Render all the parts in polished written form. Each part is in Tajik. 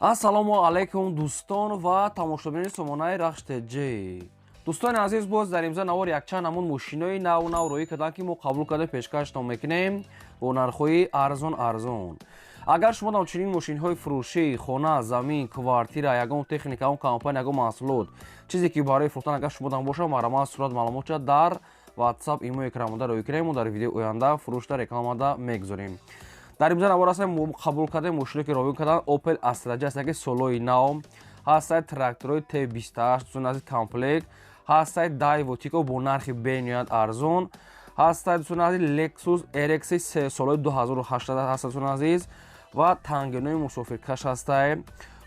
Ассалому алайкум, дӯстон ва тамошобинони сомонаи Рахш ТЖ. Дӯстони азиз, боз дар имза навор якчанд намуд мошинои наву нав роӣ карданд, ки мо қабул карда пешкаштон мекунем бо нархҳои арзон арзон. Агар шумо дар чунин мошинҳои фурӯшӣ, хона, замин, квартира, ягон техника, ягон компания, ягон маҳсулот, чизе ки барои фурӯхтан агар шумо дан бошад, марҳамат, сурат, маълумотша дар WhatsApp, имо, экранмода роӣ кунем. Мо дар видеои оянда фурӯшда, рекламада мегузорем. Дар имза навор ҳастем, мо қабул кардем мошине ки ровӣ кардан Opel Astra J ҳаст, ки солои нав ҳастад, тракторҳои Т28, дӯстони азиз, комплект ҳастад, Daewoo Tico бо нархи бениҳоят арзон ҳастад, дӯстони азиз, Lexus RX солои 2008 ҳастад, дӯстони азиз, ва тангинои мусофиркаш ҳастай.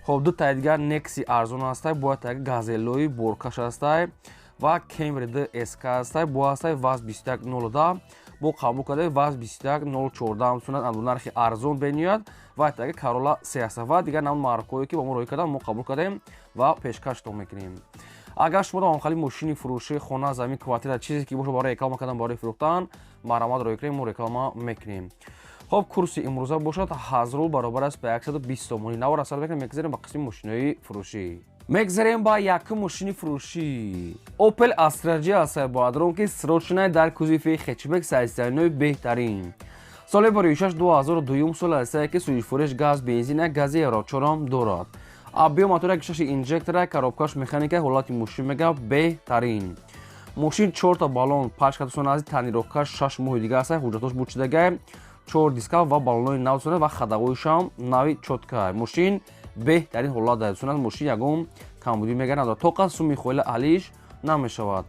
Хоб, ду таи дигар Nexi арзон ҳастай, бояд таги Газелои боркаш ҳастай ва Camry SK ҳастай, бо ҳастай ВАЗ 2102, бо қабул карда ВАЗ 21014 сунат бо нархи арзон бениҳоят ва таги Corolla се ҳаста ва дигар намуд маркҳое, ки ба мо роҳӣ карданд, мо қабул кардем ва пешкаштон мекунем. Агар шумо дар хали мошини фурӯшӣ, хона, замин, квартира, чизе ки бошад, барои реклама кардан, барои фурӯхтан, марҳамат, роҳӣ кунем, мо реклама мекунем. Хоб, курси имрӯза бошад 1000 рубл баробар аст ба 120 сомонӣ. Навор асар мекунем, мегзарем ба қисми мошинои фурӯшӣ. Мегзарем ба якум мошини фурӯшӣ. Opel Astra J аст, боадрон, ки срочная, дар кузови хэтчбек, состояниеи беҳтарин. Соли бароишаш 2002 сол аст, ки сӯзишвориш газ, бензина, гази Евро 4 дорад. Объём мотора кишаши инжектора, коробкаш механика, ҳолати мошин мега беҳтарин. Мошин чорта баллон пачка, дӯстони азиз, тонировкаш 6 моҳи дига аст, ҳуҷҷатош бучидагай, чор диска ва баллонои нав ва ходовойшам нави, чётко. Мошин беҳтарин ҳолат дорад, дӯстони азиз, мошин ягон камбудӣ мега надорад. Тоқа суми хоила алиш намешавад.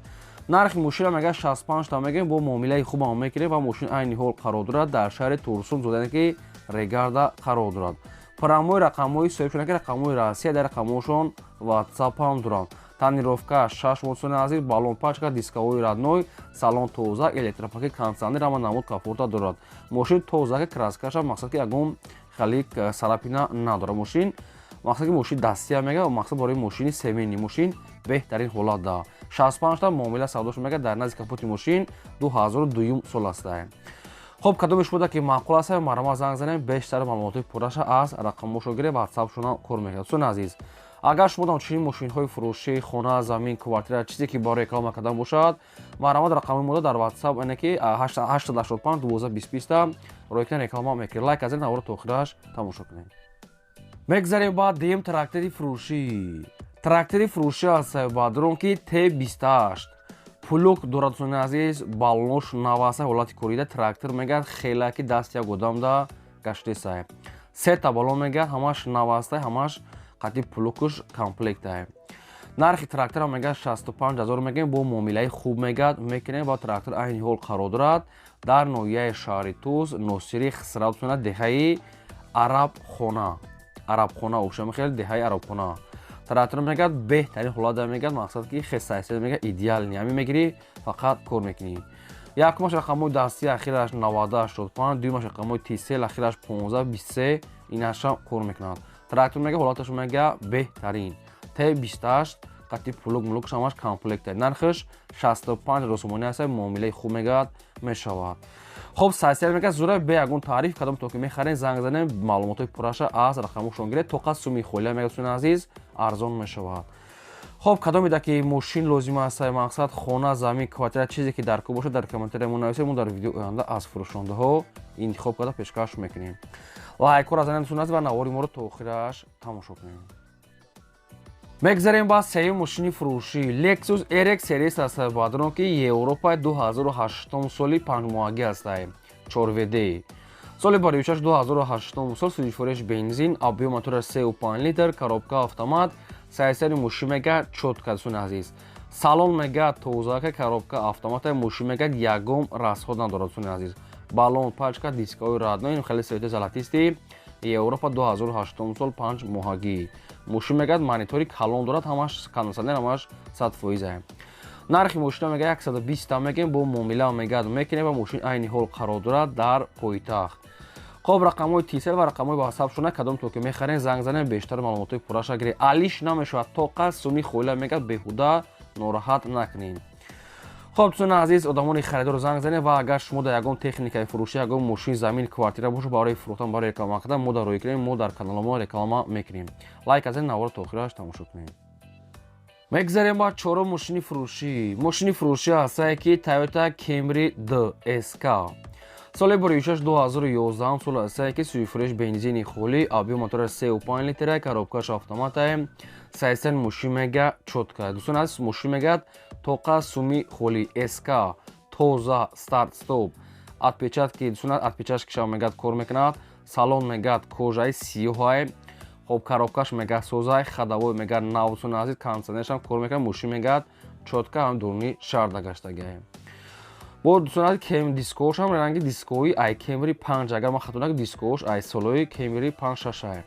Нархи мошина мега 65 та мегӯем, бо муомилаи хубам мекунем ва мошин айни ҳол қарор дорад дар шаҳри Турсун, зодане ки Регарда қарор дорад. Прямой рақамҳои соҳибшона, ки рақамҳои Россия, дар рақамҳошон WhatsApp ҳам доранд. Тонировка 6 моҳ, дӯстони азиз, баллон пачка, дисковои родной, салон тоза, электропакет, кондиционер, ҳама намуд комфорта дорад. Мошин тоза, ки краскаша, мақсад ки ягон хали царапина надорад мошин. Мақсад ки мошин дастия мега, мақсад барои мошини семейный, мошин беҳтарин ҳолат да. 65 та муомила савдош мега, дар назди капоти мошин, 2002 сол аста. Хоб, кадомеш буда ки маъқул аст, марҳамат, занг занем, бештар маълумотҳои пурраша аз рақамҳошо гиред, ватсапшона кор мекунад. Дӯстони азиз, агар шумо дар чунин мошинҳои фурӯшӣ, хона, замин, квартира, чизе ки барои реклама кардан бошад, марҳамат, рақами мода дар WhatsApp ине ки 885 12 20 рои кунед, реклама мекунед. Лайк аз ин наворо то охираш тамошо кунед. Мегзарем ба дуюм трактори фурӯшӣ. Трактори фурӯшӣ аст, бадрон, ки Т28, плуг дорад, дӯстони азиз, баллонош нав аст, ҳолати корида. Трактор мегӯяд, хела ки даст як одамда гаштесай. Сета баллон мегӯяд, ҳамаш нав аста, ҳамаш қати плугуш комплекта. Нархи трактора мегӯяд 65 000 мегӯем, бо муомилаи хуб мегӯяд мекунем. Ва трактор айни ҳол қарор дорад дар ноҳияи шаҳри Тӯз, Носири Хисрав, деҳаи Арабхона. Арабхона ошамихел, деҳаи Арабхона. Трактор мегӯяд беҳтарин ҳолат мегӯяд, мақсад ки хесайса мегӯяд, идеальный. Ҳамин мегирӣ, фақат кор мекунӣ. Якумаш рақамҳои дастӣ, ахираш 9085, дуюмаш рақамҳои Тисел, ахираш 1523, инашам кор мекунад. Трактор мега ҳолаташ мега беҳтарин. Т28 қати плуг мулук, ҳамаш комплекта. Нархаш 65 сомонӣ аст, муомилаи хуб мегӯяд мешавад. Хоб, сайсер мегӯяд зура, бе ягон таъриф. Кадом то ки мехарем, занг занем, маълумотҳои пурраша аз рақамҳошон гиред. Тоқа суми холия мегӯяд, дӯстони азиз, арзон мешавад. Хоб, кадомеда ки мошин лозим аст, мақсад хона, замин, квартира, чизе ки дар кор бошад, дар комментария мо нависед, мо дар видео оянда аз фурӯшондаҳо интихоб карда пешкаш мекунем. Лайкҳоро занед, дӯстони азиз, ва навори моро то охираш тамошо кунем. Мегзарем ба сеюм мошини фурӯшӣ. Lexus RX RS аст, баъдрон ки Европа, 2008 соли, панҷмоҳагӣ ҳастай, 4WD. Соли бароишаш 2008 сол, сӯзишвориш бензин, объём мотора 3,5 литр, коробка автомат, сайсари мошин мега чётко, дӯстони азиз. Салон мега тозака, коробка автомата, мошин мега ягон расход надорад, дӯстони азиз. Баллон пачка, дискаҳои родной, хеле цвети золотистый, Европа, 2008 сол, 5 моҳагӣ. Мошин мегӯяд монитори калон дорад, ҳамаш кондиционер, ҳамаш 100%. Нархи мошина мега 120 мегӯем, бо муомила мегӯяд мекунем ва мошин айни ҳол қарор дорад дар пойтахт. Хоб, рақамҳои Тисел ва рақамҳои ватсап шуна, кадом то ки мехарем, занг занем, бештар маълумотҳои пурраша гирем. Алиш намешавад, тоқа суми хоила мегӯяд, беҳуда нороҳат накунем. Хоб, дӯстони азиз, одамони харидорро занг занед ва агар шумо дар ягон техникаи фурӯшӣ, ягон мошин, замин, квартира бошад барои фурӯхтан, барои реклама кардан, мо дар рӯй кунем, мо дар канали мо реклама мекунем. Лайк аз ин наворо то охираш тамошо кунем. Мегзарем ба чорум мошини фурӯшӣ. Мошини фурӯшӣ ҳастае, ки Toyota Camry DSK, соли буришаш 2011 сол ҳастае, ки сӯйфурӯш, бензини холӣ, объём мотора 3,5 литра, коробкаш автоматае. Сайсен мошин мега чётко, дӯстон азиз, мошин мегӯяд тоқа суми холӣ, СК, тоза, старт стоп, отпечатки, дӯстон, отпечаткиша мегӯяд кор мекунад. Салон мегӯяд кожаи сиёҳае. Хоб, коробкаш мегӯяд созай, ходовой мегӯяд нав, дӯстони азиз, кондиционершам кор мекунад. Мошин мегӯяд чётко, ҳам дуруни шаҳрда гаштагиае. Бо, дӯстони азиз, кем дискоошам ранги дискои ай Кемри 5, агар ман хато накунам, дискоош ай солои Кемри 5, 6 ай.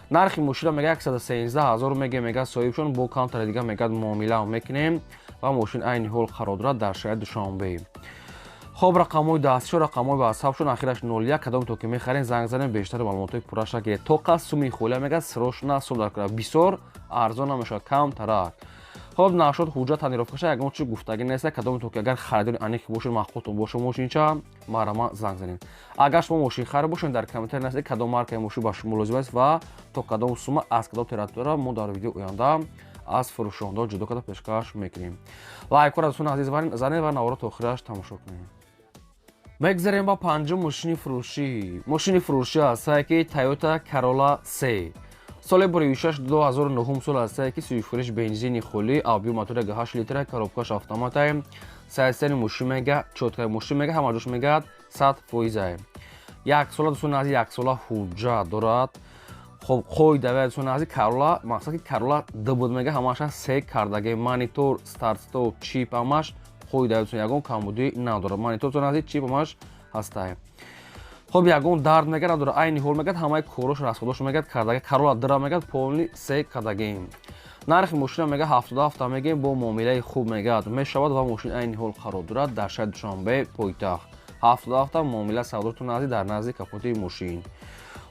Нархи мошина мега 113 000 меге, мега соҳибшон бо камтари дига мегӯяд муомила мекунем ва мошин айни ҳол қарор дорад дар шаҳри Душанбе. Хоб, рақамҳои дастшо, рақамҳои ватсапшон ахираш 01. Кадом то ки мехарем, занг занем, бештари маълумотҳои пурраша гиред. Тоқа суми холия мегӯяд, срочно сум дар кора, бисёр арзон намешавад, камтарак. Хоб, нашод ҳуҷҷат, тонировкаша ягон чи гуфтагӣ неста. Кадом то ки агар харидори аниқ бошед, маъқултон боша мошинча, марама занг занед. Агар шумо мошинхарид бошед, дар комментарий нависед, кадом маркаи мошин ба шумо лозим аст ва то кадом сумма, аз кадом территория. Мо дар видео оянда аз фурӯшондаҳо ҷудо карда пешкаш мекунем. Лайкҳоро, дӯстони азиз, занед ва наворо то охираш тамошо кунед. Мегзарем ба панҷум мошини фурӯшӣ. Мошини фурӯшӣ ҳастае, ки Toyota Corolla 3, соли буришаш 2009 сол ҳастае, ки сӯйфурӯш, бензини холӣ, объём мотора 8 литра, коробкаш автоматае. Сайсани мошин мега чётко, мошин мега ҳама ҷош мегӯяд 100 фоизае. Як сола, дӯстони азиз, як сола ҳуҷҷат дорад. Хоб, қоидави, дӯстони азиз, Карола, мақсад ки Карола д буд, мега ҳамаша се кардаги, монитор, старт-стоп, чип, ҳамаш қоидави, дӯстон, ягон камбудӣ надорад. Монитор, дӯстони азиз, чип, ҳамаш ҳастае. Хоб, ягон дард мегӯяд надорад. Айни ҳол мегӯяд ҳамаи корош, расходош мегӯяд кардаги. Карола дра мегӯяд полный се кардагием. Нархи мошина мега 77 мегӯем, бо муомилаи хуб мегӯяд мешавад ва мошин айни ҳол қарор дорад дар шаҳри Душанбе, пойтахт. 77 муомила савдотон назди дар назди капоти мошин.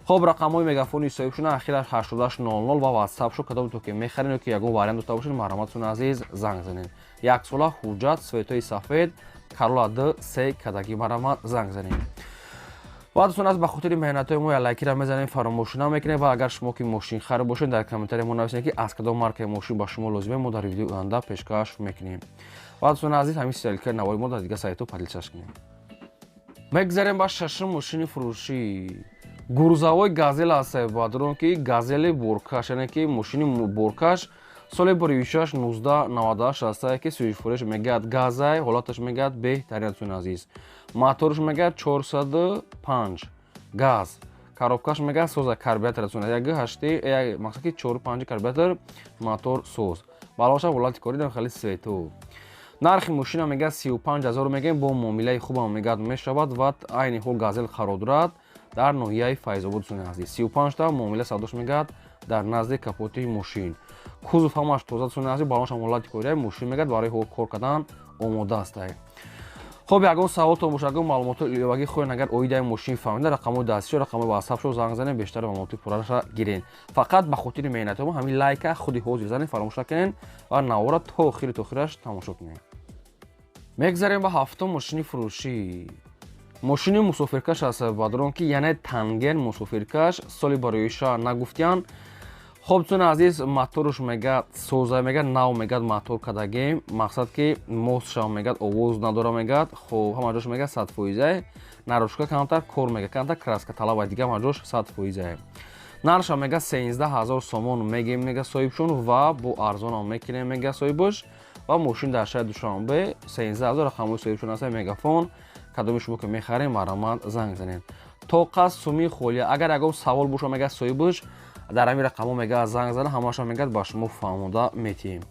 Хоб, рақамҳои мегафони соҳибшуна ахираш 8800 ва ватсапшо. Кадом то ки мехаред ё ки ягон вариант дошта бошед, марҳаматон азиз, занг занед. Як сола ҳуҷҷат, цветои сафед, Карола д се кадаги, марҳамат, занг занед. Ва, дӯстон аз ба хотири меҳнатҳои мо як лайкира мезанем, фаромӯш намекунем. Ва агар шумо ки мошинхар бошед, дар комментария мо нависед, ки аз кадом маркаи мошин ба шумо лозиме, мо дар видеои оянда пешкаш мекунем. Ва, дӯстони азиз, ҳамин ссылкаи навори мо дар дигар сайтҳо поделиться кунем. Мегзарем ба шашум мошини фурӯшӣ. Грузовой Газел аст, бадрон, ки Газели боркаш, яъне ки мошини боркаш, соли буришаш 1998 ҳастае, ки сӯйфурӯш мегӯяд газай, ҳолаташ мегӯяд беҳтарин, дӯстони азиз. Моторш мегӯяд 405 газ, коробкаш мегӯяд соза, карбюратор, дӯстони, як ҳашти, мақсад ки 4,5 карбюратор, мотор соз, балоша, ҳолати кори хеле свету. Нархи мошина мегӯяд 35 000 мегӯем, бо муомилаи хубам мегӯяд мешавад ва айни ҳол Газел қарор дорад дар ноҳияи Файзобод, дӯстони азиз. 35 та муомила савдош мегӯяд дар назди капоти мошин. Кузов ҳамаш тоза, дӯстони азиз, балоншам ҳолати кория, мошин мегӯяд барои кор кардан омода астае. Хоб, ягон саволтон бошад, ягон маълумотҳои иловагӣ хоҳед, агар оидаи мошин фаҳмида, рақамҳои дастишо, рақамҳои ватсапшо занг занед, бештари маълумоти пурраша гирен. Фақат ба хотири меҳнатҳо мо ҳамин лайка худи ҳозир занед, фаромӯш накунед ва навора то охири то охираш тамошо кунед. Мегзарем ба ҳафтум мошини фурӯшӣ. Мошини мусофиркаш аст, бадрон, ки яъне Танген мусофиркаш, соли бароиша нагуфтиян. Хоб, дӯстони азиз, моторш мегӯяд соза, мегӯяд нав, мегӯяд мотор кардагем, мақсад ки мостшам мегӯяд овоз надора, мегӯяд. Хоб, ҳама ҷош мегӯяд 100 фоизае, наружка камтар кор мегӯяд, камтар краска талаба, дига ҳама ҷош 100 фоизае. Нархша мегӯяд 13 000 сомон мегем, мегӯяд соҳибшон, ва бо арзонам мекунем, мегӯяд соҳибош. Ва мошин дар шаҳри Душанбе, 13 000. Рақамҳои соҳибшон аст, мегафон. Кадоми шумо ки мехарем, марҳамат, занг занед. Тоқа суми холия. Агар ягон савол боша, мегӯяд соҳибаш дар ҳамин рақамҳо мегӯяд занг зана, ҳамаша мегӯяд ба шумо фаҳмода метиҳем.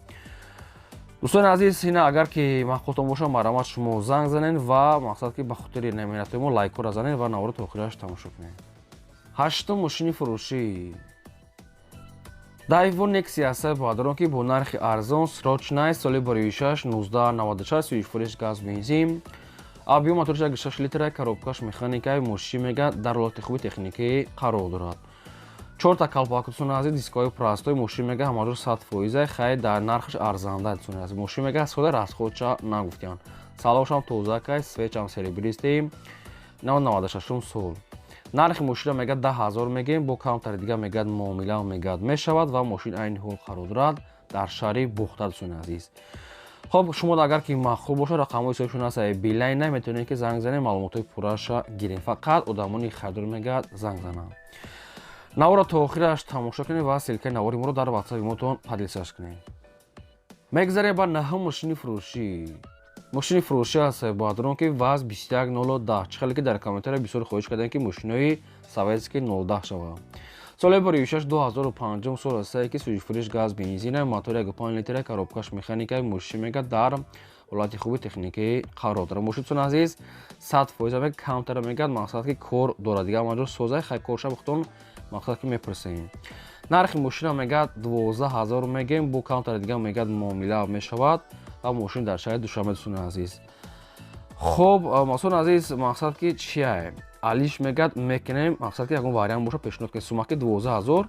Дӯстони азиз, ина агар ки маъқултон боша, марҳамат, шумо занг занед ва мақсад ки ба хотири меҳнатҳои мо лайкҳоро занед ва наворо то охираш тамошо кунед. Ҳаштум мошини фурӯшӣ Дайво Нексия аст, баъдарон, ки бо нархи арзон, срочный, соли бароишаш 1996, сӯйфуриш газ, бензин, объём моторш 6 литра, коробкаш механикаи. Мошин мегӯяд дар ҳолати хуби техникӣ қарор дорад. Чорта калпак дӯстони азиз, дискҳои простой. Мошин мега ҳамаҷо 100%, хай дар нархаш арзанда дӯстони азиз. Мошин мега сода расходша нагуфтиянд. Салоншам тозакай, свечам серебристый, 96 сол. Нархи мошина мега 10 000 мегем, бо камтари дига мегӯяд муомила мегӯяд мешавад ва мошин айни ҳол қарор дорад дар шаҳри Бухта, дӯстони азиз. Хоб, шумо агар ки маъқул бошад, рақамҳои ҳисобшон аст Билайна, метавонед ки занг занед, маълумотҳои пурраша гирем. Фақат одамони харидор мегӯяд занг зананд. Наворро то охираш тамошо кунед ва ссылкаи навори моро дар ватсапи мотон поделиться кунед. Мегзарем ба наҳум мошини фурӯшӣ. Мошини фурӯшӣ аст баъдрон ки ВАЗ 21010. Чӣ хеле ки дар комментария бисёр хоҳиш кардем, ки мошинои советский 010 шавад. Соли 2006, 2005 сол астае ки сӯзишфурӯш газ бензина, мотор 1,5 литра, коробкаш механика. Мошин мега дар ҳолати хуби техникӣ қарор дорад. Мошин, дӯстони азиз, 100% мега, камтара мегӯяд, мақсад ки кор дорад, дигар маҷо созай, хай корша бухтон, мақсад ки мепурсем. Нархи мошина мегӯяд 12 000 мегем, бо камтари дига мегӯяд муомила мешавад ва мошин дар шаҳри Душанбе, дӯстони азиз. Хоб, дӯстони азиз, мақсад ки чия алиш мегӯяд мекунем, мақсад ки ягон вариант боша, пешниҳод кунем. Сумаки 12 000.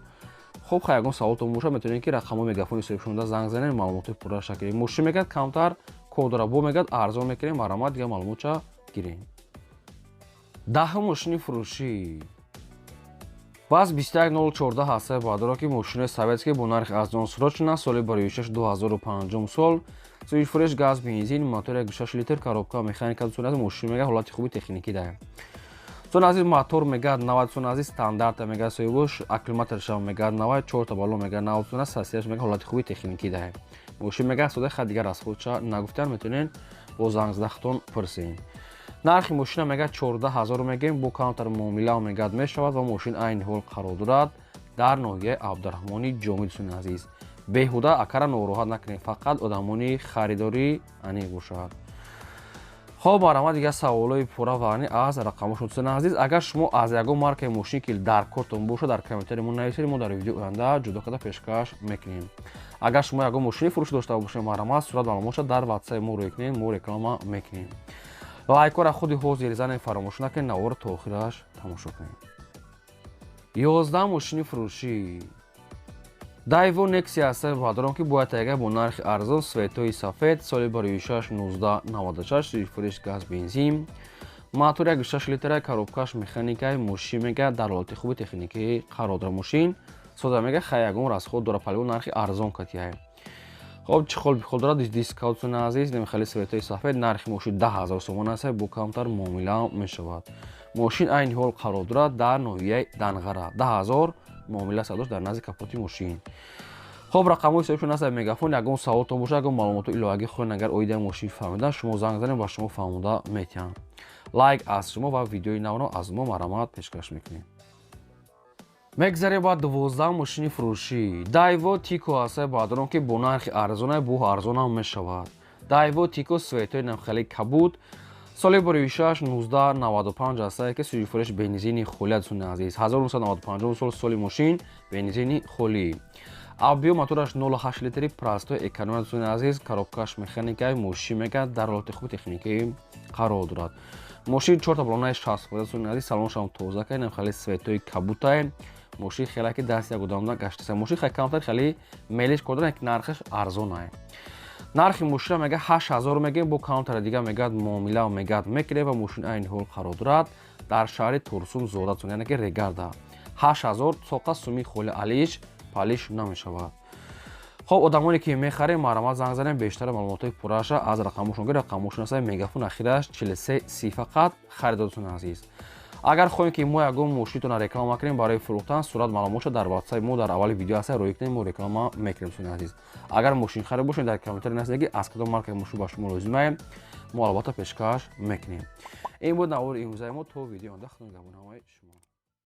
Хоб, хай, ягон саволтон боша, метавонед ки рақамҳои мегафони ҳисобшонда занг занем, маълумоти пурраша гирем. Мошин мегӯяд камтар кор дора, бо мегӯяд арзон мекунем, марҳамат, дигар маълумотша гирем. Даҳум мошини фурӯшӣ ВАЗ 21014 ҳастаи баъдоро ки мошинои советский бо нархи арзон срочно. Соли 2006, 2005 сол, сӯзишфурӯш газ бензин, мотор 1,6 литр, коробка механика. Дӯстони азиз, мошин мега ҳолати хуби техникӣ дорад. Дӯстони азиз, мотор мегӯяд 90, дӯстони азиз, стандарта мегӯяд соҳибош, аккумуляторшам мегӯяд 90, чорта баллон мегӯяд 90, дӯстони азиз, сасияш мегӯяд ҳолати хуби техникӣ дорад. Мошин мегӯяд содаи хай, дигар расходша нагуфтан, метавонед бо занг задахтон пурсед. Нархи мошина мегӯяд 14 000 мегӯем, бо камтар муомила мегӯяд мешавад ва мошин айни ҳол қарор дорад дар ноҳияи Абдураҳмони Ҷомӣ. Дӯстони азиз, беҳуда акара нороҳат накунед, фақат одамони харидорӣ аниқ бошад. Хоб, марҳамат, дигар саволҳои пурра ва аниқ аз рақамҳошон. Дӯстони азиз, агар шумо аз ягон маркаи мошин ки дар кортон бошад, дар комментарии мо нависед, мо дар видеои оянда ҷудо карда пешкаш мекунем. Агар шумо ягон мошини фурӯшӣ дошта бошед, марҳамат, сурат маълумотша дар ватсапи мо рӯй кунед, мо реклама мекунем. Лайкҳоро худи ҳозир занед, фаромӯш накунед, наворро то охираш тамошо кунед. 11 мошини фурӯшӣ Дайво Нексия аст баъдорон ки бояд тайга бо нархи арзон, цветои сафед, соли 2006, 1996, сӯзишфурӯш газ бензин, мотор 1,6 литра, коробкаш механикаи. Мошин мега дар ҳолати хуби техникӣ қарор дорад. Мошин сода мега, хай, ягон расход дора, палио нархи арзон катияй. Хоб, чӣ хол бихол дорад, дискаут. Дӯстони азиз, хеле цветои сафед. Нархи мошин 10 000 сомон аст, бо камтар муомила мешавад. Мошин айни ҳол қарор дорад дар ноҳияи Данғара. 10 000 муомила садош дар назди капоти мошин. Хоб, рақамҳои ҳисобшон аст мегафон. Ягон саволтон бошад, ягон маълумоти иловагӣ хоҳед, агар оидаи мошин фаҳмидан, шумо занг занед, ба шумо фаҳмода метиҳанд. Лайк аз шумо ва видеои навро аз мо марҳамат пешкаш мекунем. Мегзарем ба 12 мошини фурӯшӣ Дайво Тико ҳастаи баъдорон ки бо нархи арзона, бо арзонам мешавад. Дайво Тико, цветои хеле кабуд, соли 2006, 1995 ҳастае ки сӯзишфурӯш бензини холӣ. Дӯстони азиз, 1995 сол, соли мошин, бензини холӣ, объём мотораш 0,8 литри, простой, экономия. Дӯстони азиз, коробкаш механикаи. Мошин мегӯяд дар ҳолати хуби техникӣ қарор дорад. Мошин чорта баллонаи 60%. Дӯстони азиз, салоншам тоза кардем, хеле цветои кабутае. Мошин хеле ки даст як одамда гаштаса. Мошин хеле камтар, хеле мелиш кор дорад, нархаш арзонае. Нархи мошина мега 8000 мегӯем, бо камтари дига мегӯяд муомила мегӯяд мекунем ва мошин айни ҳол қарор дорад дар шаҳри Турсун Зода, яъне ки Регарда. 8000 соқа суми холи, алиш палиш намешавад. Хоб, одамоне ки мехарем, марҳамат, занг занем, бештари маълумотҳои пурраша аз рақамошон гир. Рақамошон аст мегафон, ахираш 43 30. Фақат харидоротон азиз, агар хоҳем ки мо ягон мошинтона реклама кунем барои фурӯхтан, сурат маълумотша дар ватсапи мо дар аввали видео ҳаста, рӯй кунем, мо реклама мекунем. Дӯстони азиз, агар мошинхарид бошед, дар комментарий нависед ки аз кадом маркаи мошин ба шумо лозимае, мо албатта пешкаш мекунем. Ин буд навори имрӯзаи мо. То видео оянда, худо нигаҳбони ҳамаи шумо.